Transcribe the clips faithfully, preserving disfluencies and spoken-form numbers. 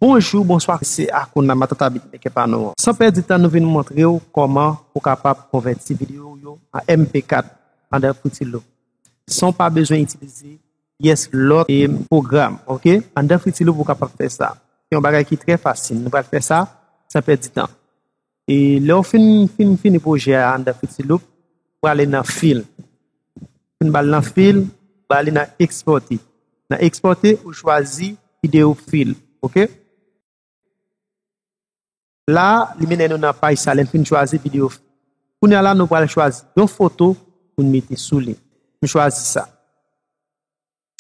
Bonjou, bonswa, se Akouna, Matata Beatmaker pa nou an. San pèdi tan, nou vin montre w kòman ou kapab konvèti videyo w yo an M P kat andan Fruity Loop. San w pa bezwen itilize pyès lòt, e, pwogram, oke? Andan Fruity Loop, ou kapab fè sa. Se yon bagay ki trè fasil. Nou pral fè sa san pèdi tan. E lè w fin, fin, fini pwojè a andan Fruity Loop, ou prale nan File. Fin ba l nan File, ba li nan Ekspòte. Nan Ekspòte, ou chwazi videyo File, oke? La, li mennen nou nan paj sa, lè n fin chwazi videyo File. Kounye a la, nou pral chwazi yon foto pou n mete sou li. M chwazi sa.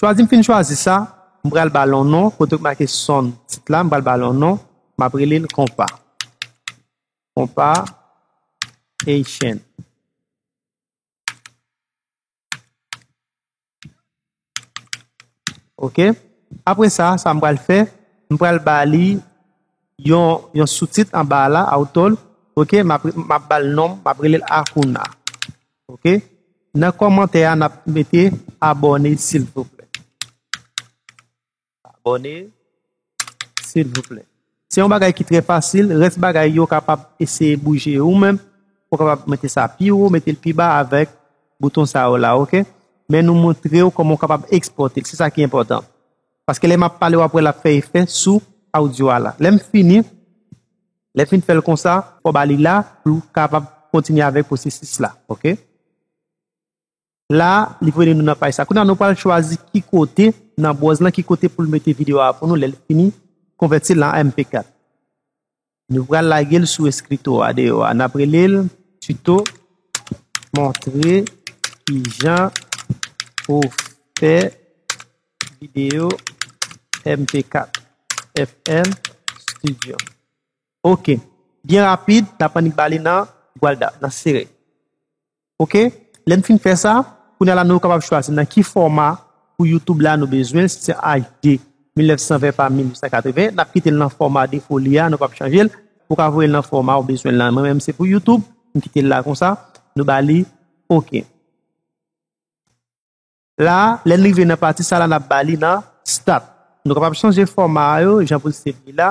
Chwazi, m fin chwazi sa, m pral ba l yon non, kote k make son tit la, m pral ba l yon non, m ap rele l Konpa. Konpa Haitian. Oke? Apre sa, sa m pral fè, m pral ba li yon, yon soutit anba la, Outall. Oke? M ap, m ap ba l non, m ap rele l Akouna. Oke? Nan kòmantè a, n ap mete abòne, silvouplè. Abòne, silvouplè. Se yon bagay ki trè fasil. Rès bagay yo kapab eseye bouje ou menm, ou kapab mete sa pi wo, mete l pi ba avèk bouton sa yo la, oke? Men nou montre w kòman w kapab ekspòte l. Se sa ki enpòtan. Paske lè m ap pale, w ap wè l ap fè efè sou audio a la. Lè m fini, lè m fin fè l konsa, fò w ba li la pou l kapab kontinye avèk pwosesis la, oke? La, li voye nou nan paj sa. Kounye a, nou pral chwazi ki kote, nan browse lan, ki kote pou l mete videyo a pou nou, lè l fini konvèti l an M P kat. Nou pral lage l sou eskrito a, deyò a. N ap rele l Tuto montre kijan pou fè videyo M P kat, F L Studio. Oke. Byen rapid, n ap annik ba li nan gwalda, nan sere. Oke? Lè n fin fè sa, kounye a la nou kapab chwazi nan ki fòma pou YouTube la nou bezwen l, si se H D mil nèf san ven pa mil uit san katreven, n ap kite l nan fòma defo li a, nou p ap chanje l. Ou ka voye l nan fòma ou bezwen l lan. Mwen menm se pou YouTube, m kite l la konsa, nou ba li oke. La, lè n rive nan pati sa la, n ap ba li nan Start. Nou kapab chanje fòma a yo, jan pou l se vle la.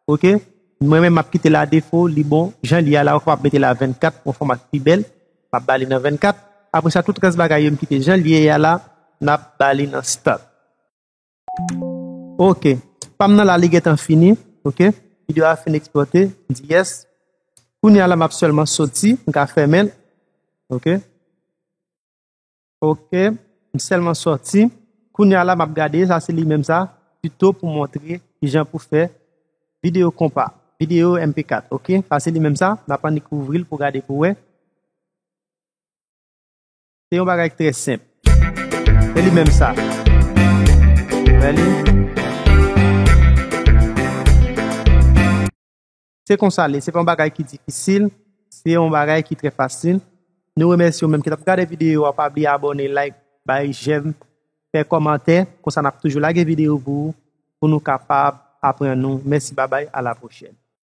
Oke? Mwen menm, m ap kite l a defo, li bon. Jan l ye a la, ou kapab mete l a vennkat, yon fòma ki pi bèl. M ap ba li nan vennkat. Apre sa, tout rès bagay yo, m kite jan l ye a la, n ap ba li nan Start. Oke. Pa m nan la, li gentan fini. Oke? Videyo a fin ekspòte. M di yes. Kounye a la, m ap sèlman soti, m ka fèmen l. Oke? Oke, m sèlman sòti. Kounye a la, m ap gade, sa se li menm sa, tuto pou montre kijan pou fè videyo konpa, videyo M P kat, oke? Sa se li menm sa, n ap annik ouvri l pou gade pou wè. Se yon bagay ki trè senp. Se li menm sa. Wè li? Se konsa l ye, se pa yon bagay ki difisil, se yon bagay ki trè fasil. Nou remèsye w menm ki t ap gade videyo a, pa bliye abòne, like, bay jèm, fè kòmantè, konsa n ap toujou lage videyo pou ou, pou nou kapab aprann nou. Mèsi, babay, a la pwochèn.